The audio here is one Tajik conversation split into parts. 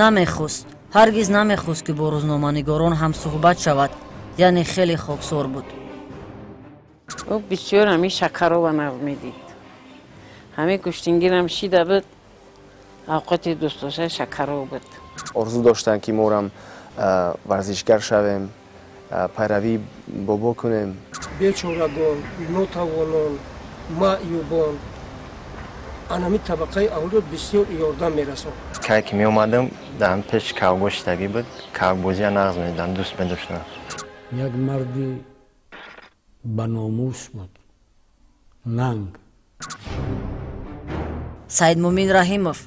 Намехост, ҳаргиз намехост, ки бо рӯзноманигорон ҳамсуҳбат шавад, яъне хеле хоксор буд. Ӯ бисёр ҳамин шакарова нағз медид. Ҳамин гӯштингирам шида буд, авқоти дӯстдоштаи шакаров буд. Орзу доштанд, ки морам варзишгар шавем, пайравии бобо кунем. Бечорагон, нотавонон, маъюбон, анами табақаи авлод бисёр ёрдам мерасонд. Кай ки меомадам, дар пеши кавбо шидагӣ буд, кавбозия нағз медидам, дӯст медоштам. Як марди ба номус буд, нанг. Саидмумин Раҳимов.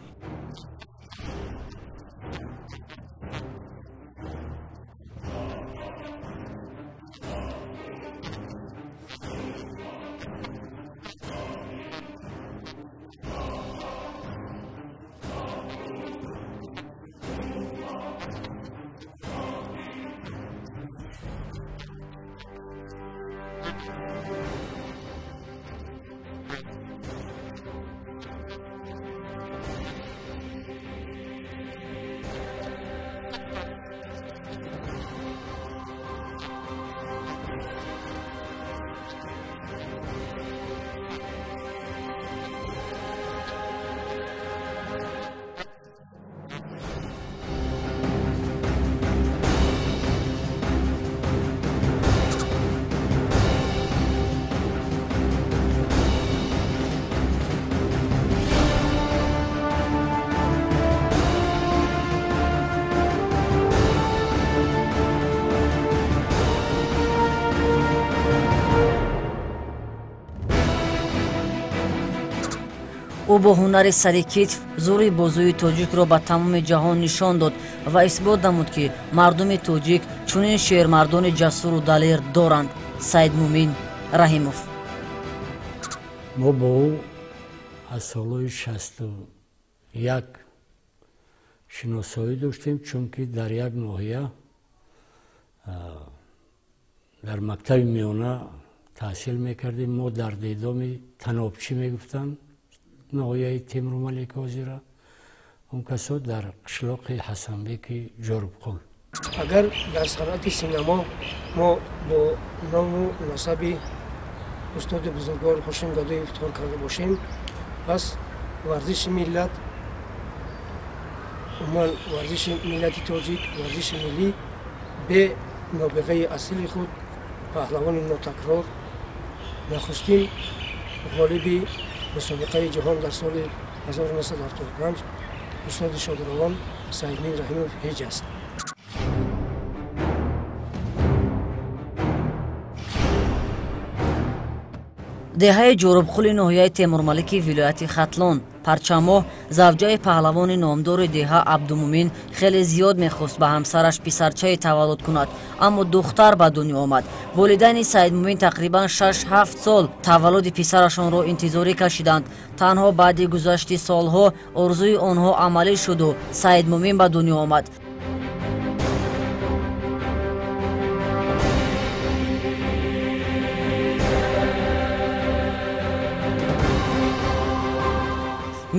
Ӯ бо ҳунари сари китф зури бозуи тоҷикро ба тамоми ҷаҳон нишон дод ва исбот намуд, ки мардуми тоҷик чунин шермардони ҷасуру далер доранд. Саидмумин Раҳимов. Мо бо ӯ аз солҳои 61 шиносоӣ доштем, чунки дар як ноҳия дар мактаби миёна таҳсил мекардем. Мо дар дедоми танобчӣ мегуфтанд ноҳияи Темурмалик ҳозира, он касо дар қишлоқи Ҳасанбеки Ҷорубқул. Агар дар санъати синамо мо бо ному насаби устоди бузургвор Ҳошим Гадоев ифтихор карда бошем, пас варзиши миллат, умуман варзиши миллати тоҷик, варзиши миллӣ бе нобиғаи асили худ, паҳлавони нотакрор, нахустин ғолиби мусобиқаи ҷаҳон дар соли 1975 устоди шодравон Саидмин Раҳимов ҳеҷ аст. Деҳаи Ҷорубқули ноҳияи Темурмалики вилояти Хатлон. Парчамоҳ, завҷаи паҳлавони номдори деҳа Абдумумин, хеле зиёд мехост ба ҳамсараш писарчае таваллуд кунад, аммо духтар ба дунё омад. Волидайни Саидмумин тақрибан 6-7 сол таваллуди писарашонро интизорӣ кашиданд. Танҳо баъди гузашти солҳо орзуи онҳо амалӣ шуду Саидмумин ба дунё омад.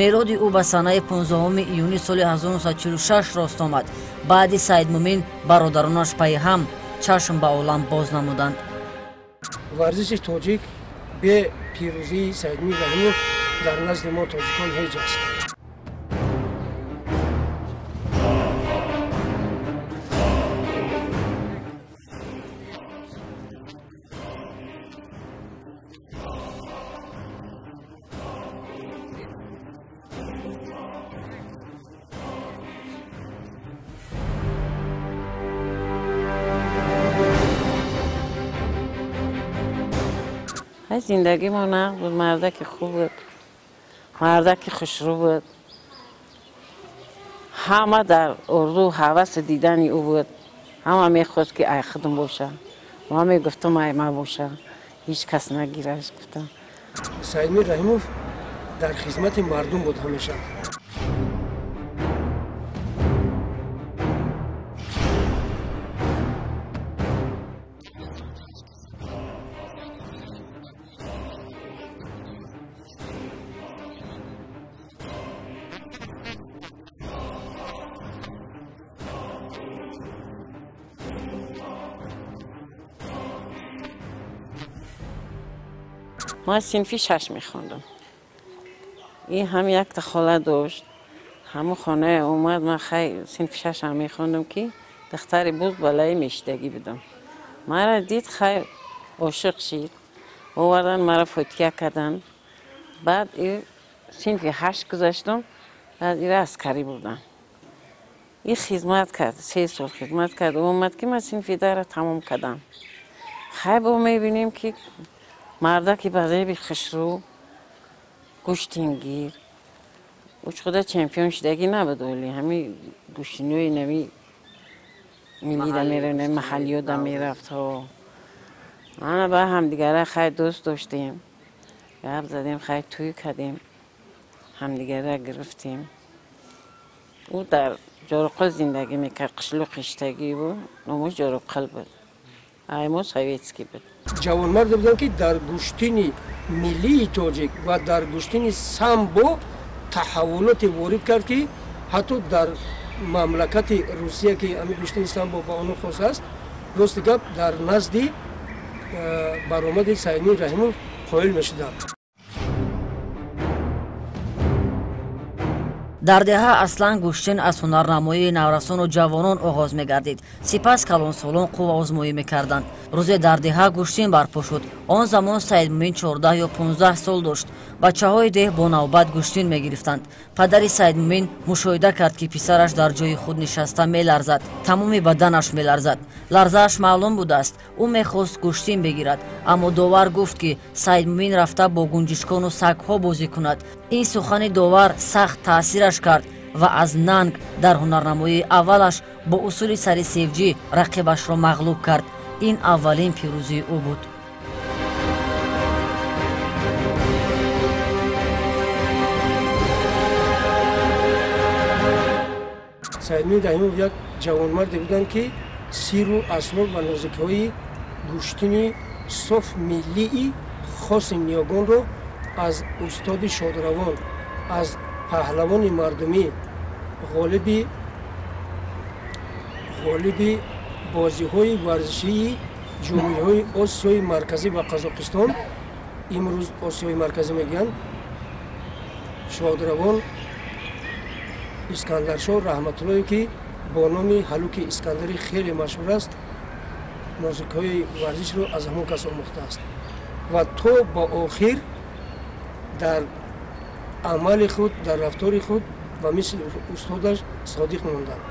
Мелоди ӯ ба санаи 15 июни соли 1946 рост омад. Баъди Саидмумин бародаронаш пайи ҳам чашм ба олам боз намуданд. Варзиши тоҷик бе пирӯзии Саидмумин Раҳимов дар назди мо тоҷикон ҳеҷ аст. Зиндагӣ мо нағз буд, мардаки хуб буд, мардаки хушрӯ буд. Ҳама дар орзу ҳаваси дидани ӯ буд. Ҳама мехост, ки ай худам боша. Ма мегуфтам, ай ма боша, ҳеҷ кас нагираш, гуфтам. Саидмин Раҳимов дар хизмати мардум буд ҳамеша. Ман синфи 6 мехондам. Ин ҳам якта хола дошт. Ҳамун хона омад, ман хай синфи 6 ҳам мехондам, ки духтари буз балаи мешидагӣ будам. Мара дид, хай ошиқ шид. Овардан, мара фотиҳа кардан. Баъд синфи 8 гузаштам, баъд ира аскарӣ бурдам. И хизмат кард, 3 сол хизмат кард. Омад, ки ман синфи 10-ра тамом кардам. Хай бо мебинем, ки мардаки ба зеби хушрӯ, гӯштингир, уч худа чемпион шидагӣ набуд, оли ҳами гӯштинои нави миллида мера, маҳаллиёда мерафт. Ана ба ҳамдигара хай дӯст доштем, гап задем, хай тӯй кардем, ҳамдигара гирифтем. Ӯ дар Ҷоруқул зиндагӣ мекард, қишлоқи иштагӣ буд, номаш Ҷоруқул буд, аймо советский буд. Ҷавонмарде буданд, ки дар гӯштини миллии тоҷик ва дар гӯштини самбо таҳаввулоте ворид кард, ки ҳатто дар мамлакати Русия, ки ҳамин гӯштини самбо ба онҳо хос аст, рости гап, дар назди баромади Саидмумин Раҳимов қоил мешуданд. Дар деҳа аслан гӯштин аз ҳунарнамоии наврасону ҷавонон оғоз мегардид, сипас калонсолон қувваозмоӣ мекарданд. Рӯзе дар деҳа гӯштин барпо шуд. Он замон Саидмумин 14 ё 15 сол дошт. Бачаҳои деҳ бо навбат гӯштин мегирифтанд. Падари Саидмумин мушоҳида кард, ки писараш дар ҷои худ нишаста меларзад, тамоми баданаш меларзад. Ларзааш маълум будааст, ӯ мехост гӯштин бигирад, аммо довар гуфт, ки Саидмумин рафта бо гунҷишкону сагҳо бозӣ кунад. Ин сухани довар сахт таъсираш кард ва аз нанг дар ҳунарнамоии аввалаш бо усули сари севҷӣ рақибашро мағлуб кард. Ин аввалин пирӯзии ӯ буд. Саидмумин Раҳимов як ҷавонмарде буданд, ки сиру асрор ва нозикиҳои гӯштини соф миллии хоси ниёгонро аз устоди шодравон, аз паҳлавони мардумӣ, ғолиби бозиҳои варзишии ҷумҳуриҳои Осиёи Марказӣ ва Қазоқистон, имрӯз Осиёи Марказӣ мегӯянд, шодравон Искандаршоҳ Раҳматуллоев, ки бо номи Ҳалуки Искандарӣ хеле машҳур аст, нозикҳои варзишро аз ҳамон кас омӯхтааст ва то ба охир дар амали худ, дар рафтори худ ба мисли устодаш содиқ монданд.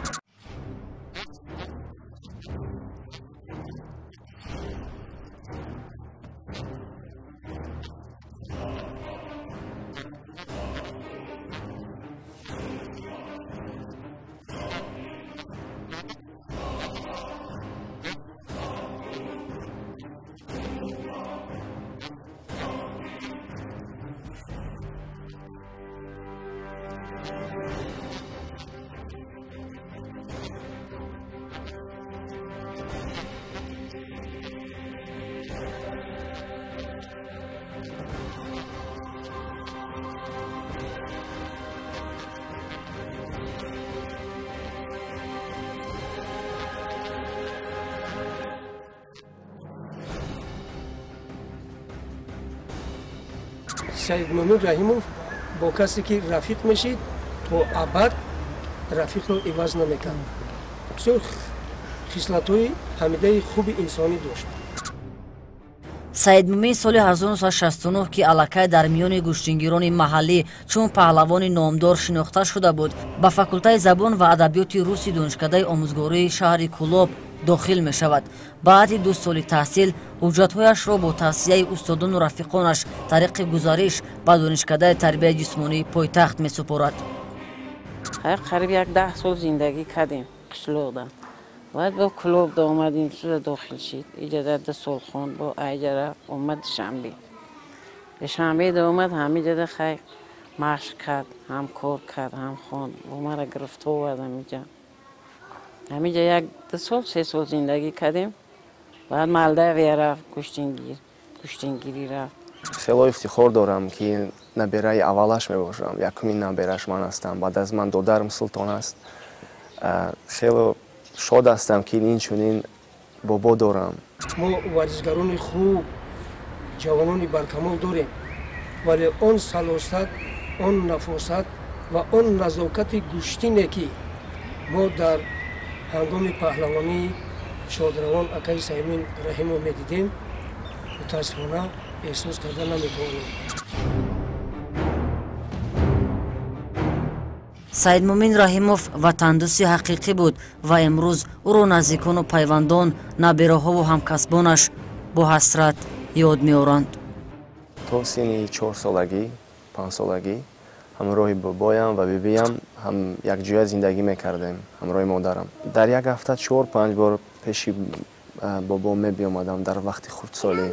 Саидмумин Раҳимов бо касе ки рафиқ мешид, то абад рафиқро иваз намекард. Бисёр хислатҳои ҳамидаи хуби инсонӣ дошт. Саидмумин соли 1969, ки аллакай дар миёни гӯштингирони маҳаллӣ чун паҳлавони номдор шинохта шуда буд, ба факултаи забон ва адабиёти руси донишкадаи омӯзгории шаҳри Кӯлоб дохил мешавад. Баъди 2 соли таҳсил ҳуҷҷатҳояшро бо тавсияи устодону рафиқонаш тариқи гузариш ба донишкадаи тарбияи ҷисмонии пойтахт месупорад. Қариб 10 сол зиндагӣ кардем қишлоқда. Баъд бо Кӯлобда омад, института дохил шид. Иҷа 2 сол хонд, бо айҷа рафт, омад Душанбе. Душанбеда омад, ҳамиҷада хай машқ кард, ҳам кор кард, ҳам хонд. Бо мара гирифта овард ҳамиҷа. Ҳамиҷа 1-2 сол, 3 сол зиндагӣ кардем. Баъд Молдавия рафт, гӯштингирӣ рафт. Хело ифтихор дорам, ки набераи аввалаш мебошам. Якумин набераш ман ҳастам. Баъд аз ман додарам Султон аст. Хело шод ҳастам, ки ин чунин бобо дорам. Мо варзишгарони хуб, Ҷавонони баркамол дорем, вале он салосат, он нафосат ва он назокати гӯштине, ки мо дар ҳангоми паҳлавонии шодравон акаи Саидмумин Раҳимов медидем, мутаассифона эҳсос карда наметавонем. Саидмумин Раҳимов ватандӯсти ҳақиқӣ буд ва имрӯз ӯро наздикону пайвандон, набераҳову ҳамкасбонаш бо ҳасрат ёд меоранд. То синни 4 солагӣ, 5 солагӣ ҳамроҳи бобоям ва бибиям ҳам якҷоя зиндагӣ мекардем, ҳамроҳи модарам. Дар як ҳафта чор панҷ бор пеши бобом мебиомадам. Дар вақти хурдсолӣ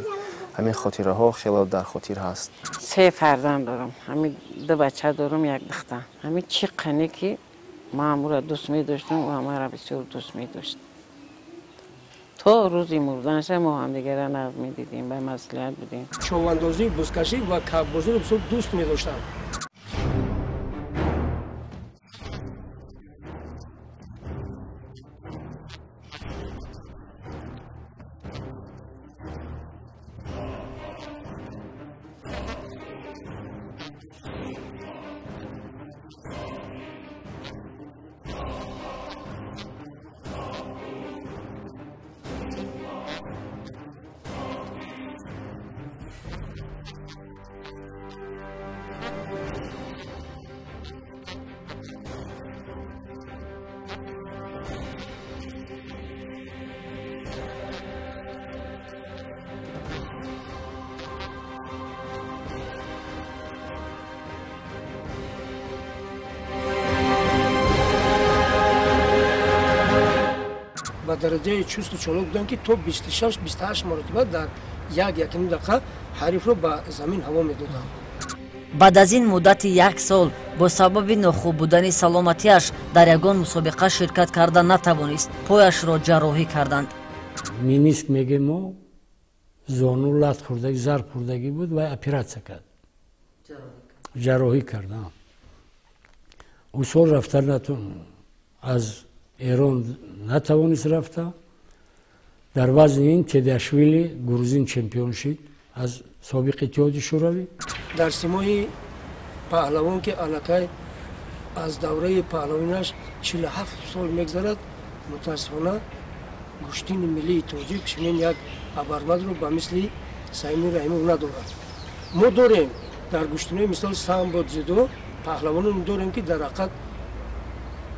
ҳамин хотираҳо хело дар хотир ҳаст. Се фарзанд дорам, ҳамин ду бача дорам, як духтар. Ҳамин чӣ қане ки ман ӯро дӯст медоштам, ӯ маро бисёр дӯст медошт. То рӯзи мурданша мо ҳамдигарро нағз медидем, ба маслиҳат будем. Човандозӣ, бузкашӣ ва каббозиро бисёр дӯст медоштам. Ба дараҷаи чусту чолок будам, ки то 26, 28 маротиба дар як якним дақиқа ҳарифро ба замин ҳаво медодам. Баъд аз ин муддати як сол бо сабаби нохуб будани саломатиаш дар ягон мусобиқа ширкат карда натавонист. Пояшро ҷарроҳӣ карданд. Мениск мегем мо, зону лат хӯрдагӣ, зарб хӯрдагӣ буд ва оператсия кард, ҷарроҳӣ кард. Ӯ сол рафта аз Эрон натавонист рафта. Дар вазни ин Тедиашвили грузин чемпион шид аз собиқ Иттиҳоди Шӯравӣ. Дар симои паҳлавон, ки аллакай аз давраи паҳлавонаш 47 сол мегзарад, мутаассифона гӯштини миллии тоҷик чунин як абармадро ба мисли Саидмумин Раҳимов надорад. Мо дорем дар гӯштинои мисол самбо, дзюдо паҳлавононе дорем, ки дар ҳақиқат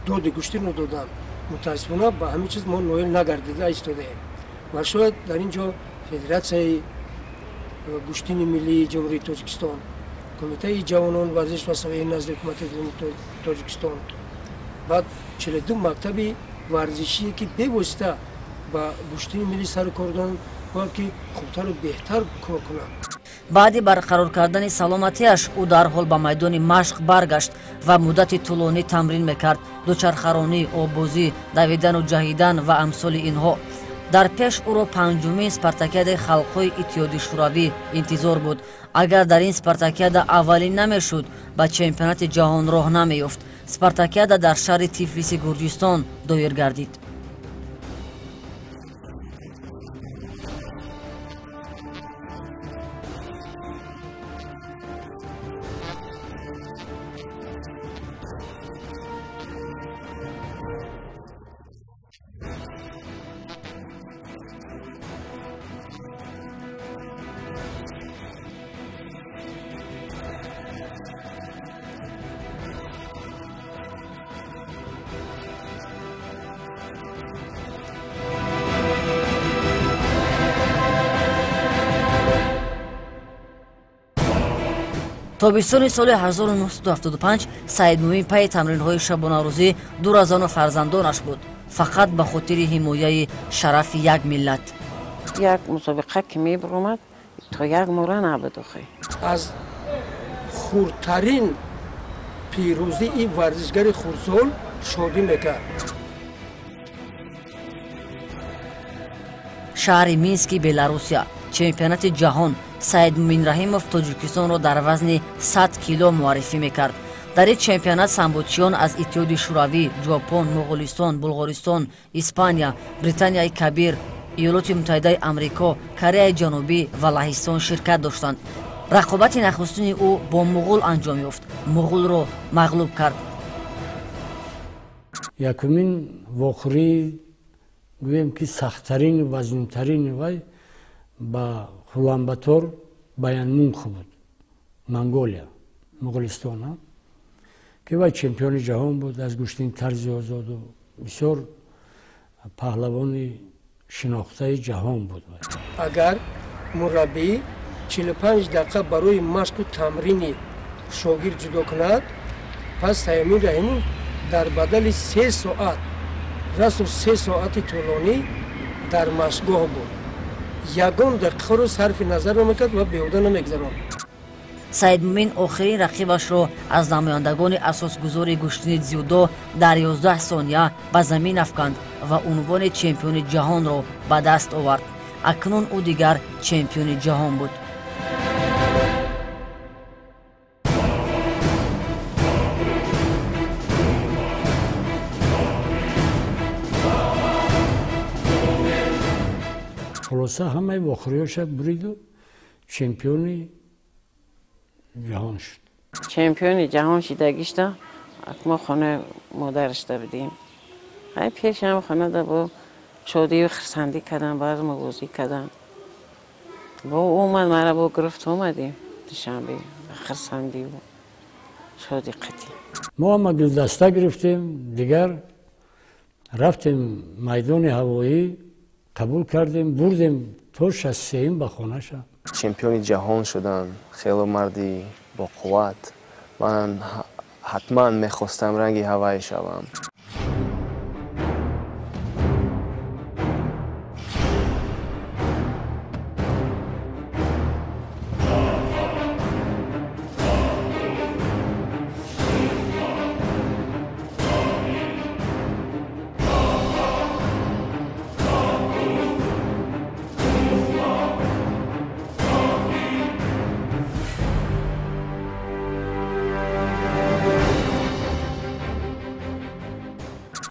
доди гӯштинро доданд. Мутаассифона ба ҳамин чиз мо ноил нагардида истодаем ва шояд дар ин ҷо Федератсияи гӯштини миллии Ҷумҳурии Тоҷикистон, Кумитаи ҷавонон, варзиш ва савияи назди Ҳукумати Тоҷикистон, баъд 42 мактаби варзишие, ки бевосита ба гӯштини миллӣ сару кор доранд, бояд ки хубтару беҳтар кор кунанд. Баъди барқарор кардани саломатиаш ӯ дарҳол ба майдони машқ баргашт ва муддати тӯлонӣ тамрин мекард: дучархаронӣ, оббозӣ, давидану ҷаҳидан ва амсоли инҳо. Дар пеш ӯро панҷумин спартакиадаи халқҳои Иттиҳоди Шӯравӣ интизор буд. Агар дар ин спартакиада аввалин намешуд, ба чемпионати ҷаҳон роҳ намеёфт. Спартакиада дар шаҳри Тифлиси Гурҷистон доир гардид. Тобистони соли 1975 Саидмумин пайи тамринҳои шабонарӯзӣ дур аз зану фарзандонаш буд, фақат ба хотири ҳимояи шарафи як миллат. Як мусобиқа ки мебиромад, то як мора набуд охи. Аз хурдтарин пирӯзии варзишгари хурдсол шодӣ мекард. Шаҳри Мински Беларусия, чемпионати ҷаҳон. Саидмумин Раҳимов Тоҷикистонро дар вазни 100 кило муаррифӣ мекард. Дар ин чемпионат самбочиён аз Иттиҳоди Шӯравӣ, Ҷопон, Моғулистон, Булғористон, Испания, Британияи Кабир, Иёлоти Муттаҳидаи Амрико, Кореяи Ҷанубӣ ва Лаҳистон ширкат доштанд. Рақобати нахустини ӯ бо муғул анҷом ёфт. Муғулро мағлуб кард. Якумин вохӯрии, гӯем ки сахттарин, вазнинтарини вай ба Хуланбатор Баянмунх буд, Монголия, Муғулистон, ки вай чемпиони ҷаҳон буд аз гӯштини тарзи озоду бисёр паҳлавони шинохтаи ҷаҳон буд. Агар мураббӣ 45 дақиқа барои машқу тамрини шогирд ҷудо кунад, пас Саидмумин Раҳимов дар бадали 3 соат, расу 3 соати тӯлонӣ дар машқгоҳ буд. Ягон дақиқаро сарфи назар намекард ва беҳуда намегзаронд. Саидмумин охирин рақибашро аз намояндагони асосгузори гӯштини дзюдо дар 11 сония ба замин афканд ва унвони чемпиони ҷаҳонро ба даст овард. Акнун ӯ дигар чемпиони ҷаҳон буд. Хулоса, ҳамаи вохӯриҳоша буриду чемпиони ҷаҳон шуд. Чемпиони ҷаҳон шидагишта мо хонаи модарашда будем. Ай пеши ҳам хонада бо шодию хирсандӣ кардам, баъзмо бозӣ кардам. Бо омад, мара бо гирифт, омадем Душанбе, хирсандию шоди қатӣ. Мо ҳама гулдаста гирифтем, дигар рафтем майдони ҳавоӣ, қабул кардем, бурдем то 63-ум ба хонаша. Чемпиони ҷаҳон шудан, хело марди боқувват. Ман ҳатман мехостам ранги ҳавай шавам.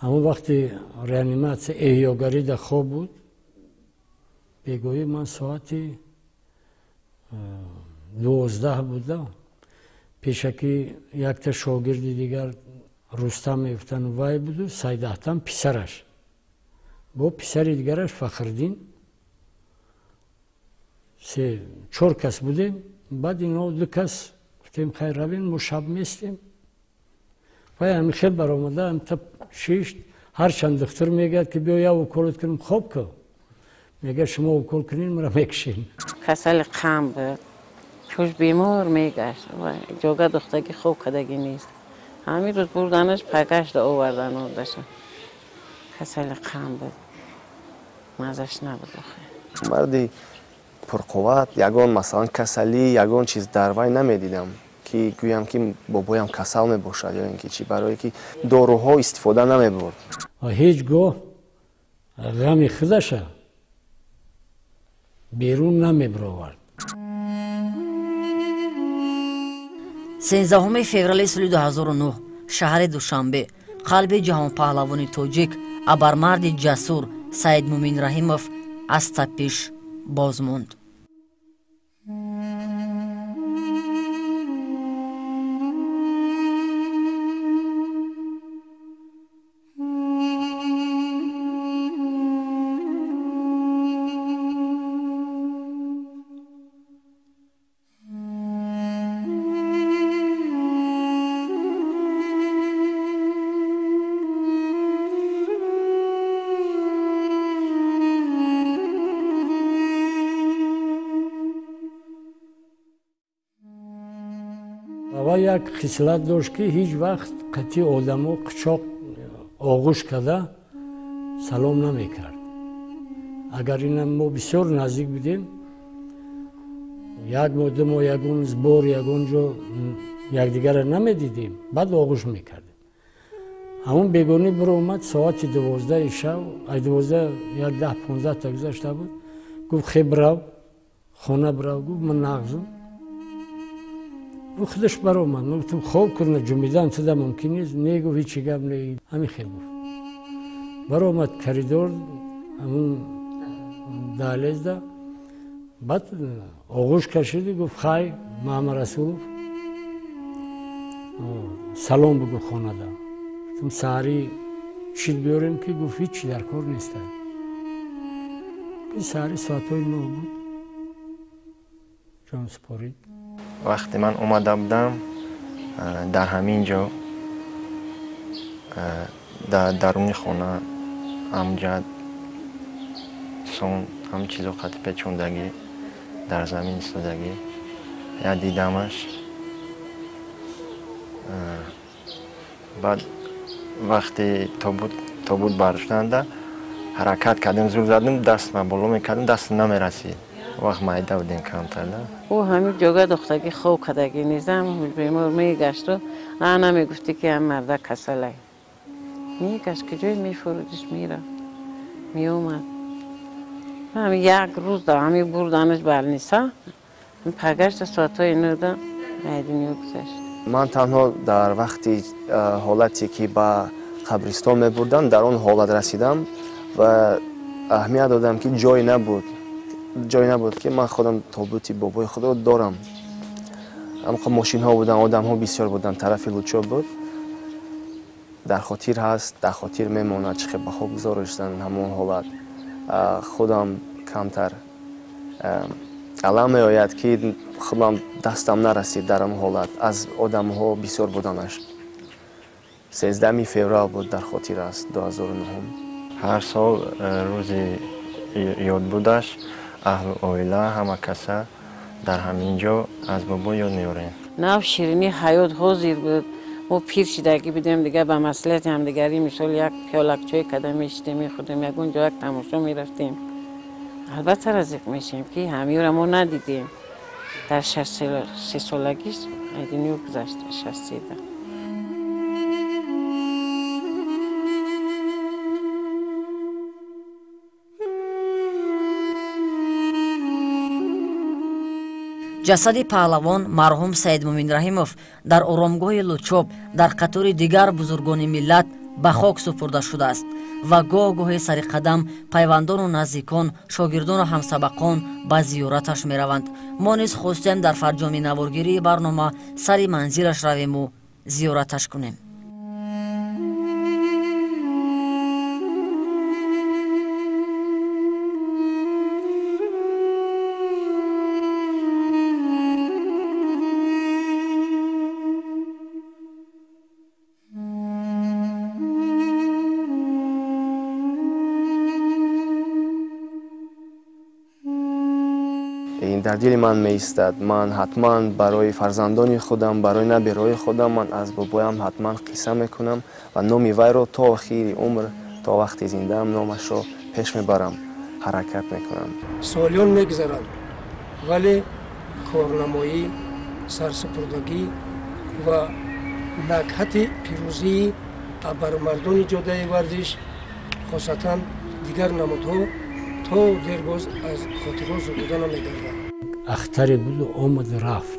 Ҳамон вақти реаниматсия эҳёгарӣ дар хоб буд. Бегоҳӣ ман соати 12 буда. Пешакӣ якта шогирди дигар Рустам мегуфтанд, вай буду Сайдаҳтам писараш. Бо писари дигараш Фахриддин. Се чор кас будем. Баъд ино ду кас гуфтем, хайр, равем, мо шаб местем. Вай ҳамин хел баромада, ҳамта шишт. Ҳарчанд духтур мегӯяд ки биё як уколот кунем, хоб кун. Мегӯяд, шумо укол кунед, маро мекушед. Касали қанд буд, пуш бемор мегашт, ҷога духтагӣ хоб кардагӣ нест. Ҳамин рӯз бурданаш, пагашда овардан ордаша. Касали қанд буд, маззаш набуд охир. Марди пурқувват, ягон масалан касалӣ, ягон чиз дар вай намедидам ки гӯям ки бобоям касал мебошад ё ин ки чӣ, барое ки доруҳо истифода намебурд. Ва ҳеҷ гоҳ ғами худаша берун намебировард. 13 феврали соли 2009, шаҳри Душанбе, қалби ҷаҳонпаҳлавони тоҷик, абармарди ҷасур Саидмумин Раҳимов аз тапиш боз монд. Ва як хислат дошт, ки ҳеҷ вақт қатъи одамо қучоқ оғӯш карда салом намекард. Агар ина мо бисёр наздик будем, як моҳ, 2 моҳ ягон сбор, ягон ҷо якдигарро намедидем, баъд оғӯш мекардем. Ҳамон бегонӣ биромад соати 12 шаб, ай 12 як даҳ понздаҳ та гузашта буд, гуфт, хе бирав, хона бирав, гуфт, ман нағзум. Ӯ худаш баромад. Ман гуфтам, хоб кун, ҷумидан туда мумкин нест. Не, гуфт, ҳеҷ гап не. Ҳамин хел гуфт. Баромад коридор, ҳамун Даҳлезда баъд оғӯш кашиду гуфт: «Хай, Маҳамад Расулов, салом бигӯ хонада». Гуфтам: «Саҳарӣ чиз биёрем?» Ки гуфт: «Ҳичи дар кор неста». Саҳари соатҳои 9 буд, ҷон супорид. Вақте ман омада будам, дар ҳамин ҷо, дар даруни хона, амҷад сон ҳам чизо қати печондагӣ, дар замин истодагӣ, я дидамаш. Баъд вақте тобут бардоштанда, ҳаракат кардем, зур задем, дастма боло мекардем, даст намерасид. Вақт майда будем камтар. Ӯ ҳамин ҷога духтагӣ хоб кардагӣ низам, бемор мегашту ана мегуфтӣ, ки ҳам марда касалай. Мегашт, куҷое мефурудиш, мерафт, меомад. Ҳами як рӯз да ҳами бурданаш балниса, пагашта соатҳои 9-да ай дунё гузашт. Ман танҳо дар вақти ҳолате ки ба қабристон мебурдам, дар он ҳолат расидам ва аҳамият додам, ки ҷой набуд, ки ман худам тобути бобои худро дорам. Амқа мошинҳо буданд, одамҳо бисёр буданд, тарафи Лучоб буд. Дар хотир ҳаст, дар хотир мемонад, чӣ хел ба хок гузориштан. Ҳамон ҳолат худам камтар алам меояд, ки худам дастам нарасид дар он ҳолат, аз одамҳо бисёр буданаш. 13 феврал буд, дар хотир аст, 2009. Ҳар сол рӯзи ёдбудаш аҳлу оила, ҳама каса дар ҳамин ҷо аз бобо ёд меорем. Нав ширини ҳаёт ҳозир буд. Мо пир шидагӣ будем, дигар ба маслиҳати ҳамдигарӣ, мисол, як пиёлак чой када мешидем, мехӯрдем, ягон ҷо як тамошо мерафтем. Албатта, разиқ мешем, ки ҳамиёра мо надидем. Дар 63 солагиш ай дунё гузашт, 63-да. Ҷасади паҳлавон марҳум Саидмумин Раҳимов дар оромгоҳи Лучоб дар қатори дигар бузургони миллат ба хок супурда шудааст ва гоҳ гоҳе сари қадам пайвандону наздикон, шогирдону ҳамсабақон ба зиёраташ мераванд. Мо низ хостем дар фарҷоми наворгирии барнома сари манзилаш равему зиёраташ кунем. Дар дили ман меистад. Ман ҳатман барои фарзандони худам, барои набераҳои худам ман аз бобоям ҳатман қисса мекунам ва номи вайро то охири умр, то вақти зиндаам номашро пеш мебарам, ҳаракат мекунам. Солиён мегузаранд, вале корнамоӣ, сарсупурдагӣ ва накҳати пирӯзии абармардони ҷодаи варзиш, хосатан дигар намудҳо, то дербоз аз хотирҳо зудуда намегардад. Ахтаре буду омад, рафт.